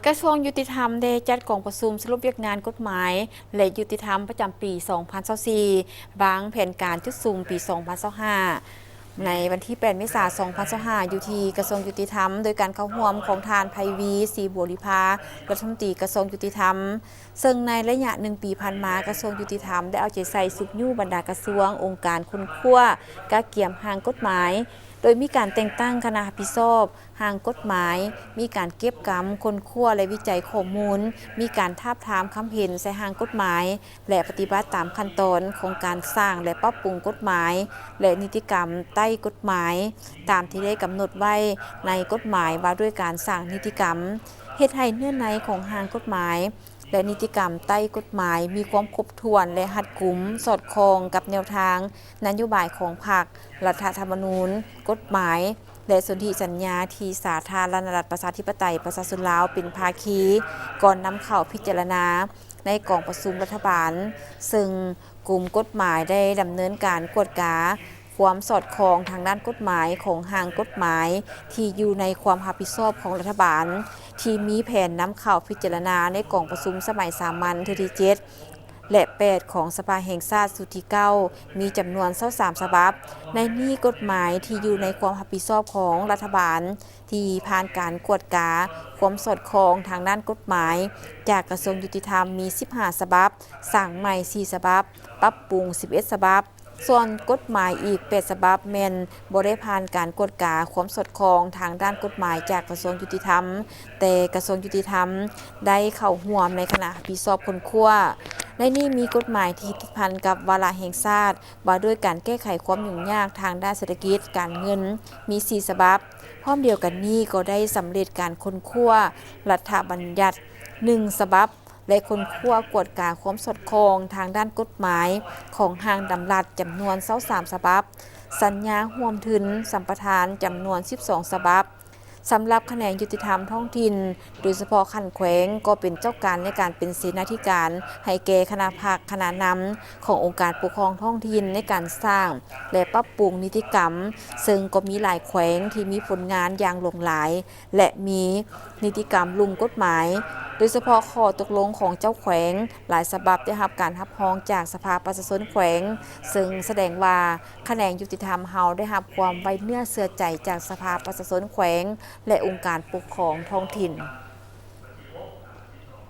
ກະຊວງຍຸຕິທຳໄດ້ຈັດກອງປະຊຸມສະຫຼຸບວຽກງານກົດໝາຍ ແລະ ຍຸຕິທຳປະຈຳປີສອງພັນຊາວສີ່ ວາງແຜນການຈຸດສຸມປີສອງພັນຊາວຫ້າ ໃນວັນທີແປດເມສາສອງພັນຊາວຫ້າ ຢູ່ທີ່ກະຊວງຍຸຕິທຳ ໂດຍການເຂົ້າຮ່ວມຂອງທ່ານ ໄພວີ ສີບົວລິພາ ລັດຖະມົນຕີກະຊວງຍຸຕິທຳ. ເຊິ່ງໃນໄລຍະໜຶ່ງປີຜ່ານມາ, ກະຊວງຍຸຕິທຳໄດ້ເອົາໃຈໃສ່ຊຸກຍູ້ບັນດາກະຊວງ, ອົງການຄົ້ນຄວ້າ, ກະກຽມຮ່າງກົດໝາຍ, ໂດຍມີການແຕ່ງຕັ້ງຄະນະຮັບຜິດຊອບຮ່າງກົດໝາຍ, ມີການເກັບກຳ, ຄົ້ນຄວ້າ ແລະ ວິໄຈຂໍ້ມູນ, ມີການທາບທາມຄຳເຫັນໃສ່ຮ່າງກົດໝາຍ ແລະ ປະຕິບັດຕາມຂັ້ນຕອນຂອງການສ້າງ ແລະ ປັບປຸງກົດໝາຍ ແລະ ນິຕິກຳໃຕ້ກົດໝາຍ ຕາມທີ່ໄດ້ກຳນົດໄວ້ໃນກົດໝາຍວ່າດ້ວຍການສ້າງນິຕິກຳ, ເຮັດໃຫ້ເນື້ອໃນຂອງຮ່າງກົດໝາຍ ແລະ ນິຕິກຳໃຕ້ກົດໝາຍມີຄວາມຄົບຖ້ວນ ແລະ ຮັດກຸມ, ສອດຄ່ອງກັບແນວທາງນະໂຍບາຍຂອງພັກ, ລັດຖະທຳມະນູນ, ກົດໝາຍ ແລະ ສົນທິສັນຍາທີ່ສາທາລະນະລັດ ປະຊາທິປະໄຕ ປະຊາຊົນລາວເປັນພາຄີ ກ່ອນນຳເຂົ້າພິຈາລະນາໃນກອງປະຊຸມລັດຖະບານ, ເຊິ່ງ ກົມກົດໝາຍໄດ້ດຳເນີນການກວດກາຄວາມສອດຄ່ອງທາງດ້ານກົດໝາຍຂອງຮ່າງກົດໝາຍທີ່ຢູ່ໃນຄວາມຮັບຜິດຊອບຂອງລັດຖະບານ ທີ່ມີແຜນນຳເຂົ້າພິຈາລະນາໃນກອງປະຊຸມສະໄໝສາມັນເທື່ອທີເຈັດ ແລະ ແປດ ຂອງສະພາແຫ່ງຊາດຊຸດທີເກົ້າ ມີຈຳນວນຊາວສາມສະບັບ. ໃນນີ້ ກົດໝາຍທີ່ຢູ່ໃນຄວາມຮັບຜິດຊອບຂອງລັດຖະບານ ທີ່ຜ່ານການກວດກາຄວາມສອດຄ່ອງທາງດ້ານກົດໝາຍຈາກກະຊວງຍຸຕິທຳມີສິບຫ້າສະບັບ, ສ້າງໃໝ່ສີ່ສະບັບ, ປັບປຸງສິບເອັດສະບັບ. ສ່ວນກົດໝາຍອີກແປດສະບັບແມ່ນບໍ່ໄດ້ຜ່ານການກວດກາຄວາມສອດຄ່ອງທາງດ້ານກົດໝາຍຈາກກະຊວງຍຸຕິທຳ, ແຕ່ກະຊວງຍຸຕິທຳໄດ້ເຂົ້າຮ່ວມໃນຄະນະຮັບຜິດຊອບຄົ້ນຄວ້າ. ໃນນີ້ມີກົດໝາຍທີ່ຕິດພັນກັບວາລະແຫ່ງຊາດ ວ່າດ້ວຍການແກ້ໄຂຄວາມຫຍຸ້ງຍາກທາງດ້ານເສດຖະກິດການເງິນ ມີສີ່ສະບັບ. ພ້ອມດຽວກັນນີ້ກໍໄດ້ສຳເລັດການຄົ້ນຄວ້າລັດຖະບັນຍັດໜຶ່ງສະບັບ ແລະ ຄົ້ນຄວ້າກວດກາຄວາມສອດຄ່ອງທາງດ້ານກົດໝາຍຂອງຮ່າງດຳລັດຈຳນວນຊາວສາມສະບັບ, ສັນຍາຮ່ວມທຶນສຳປະທານຈຳນວນສິບສອງສະບັບ. ສຳລັບຂະແໜງຍຸຕິທຳທ້ອງຖິ່ນ ໂດຍສະເພາະຂັ້ນແຂວງ ກໍເປັນເຈົ້າການໃນການເປັນເສນາທິການໃຫ້ແກ່ຄະນະພັກຄະນະນຳຂອງອົງການປົກຄອງທ້ອງຖິ່ນໃນການສ້າງ ແລະ ປັບປຸງນິຕິກຳ, ເຊິ່ງກໍມີຫຼາຍແຂວງທີ່ມີຜົນງານຢ່າງຫຼວງຫຼາຍ ແລະ ມີນິຕິກຳລຸ່ມກົດໝາຍ, ໂດຍສະເພາະຂໍ້ຕົກລົງຂອງເຈົ້າແຂວງ ຫຼາຍສະບັບໄດ້ຮັບການຮັບຮອງຈາກສະພາປະຊາຊົນແຂວງ, ເຊິ່ງສະແດງວ່າຂະແໜງຍຸຕິທຳເຮົາໄດ້ຮັບຄວາມໄວ້ເນື້ອເຊື່ອໃຈຈາກສະພາປະຊາຊົນແຂວງ ແລະ ອົງການປົກຄອງທ້ອງຖິ່ນ.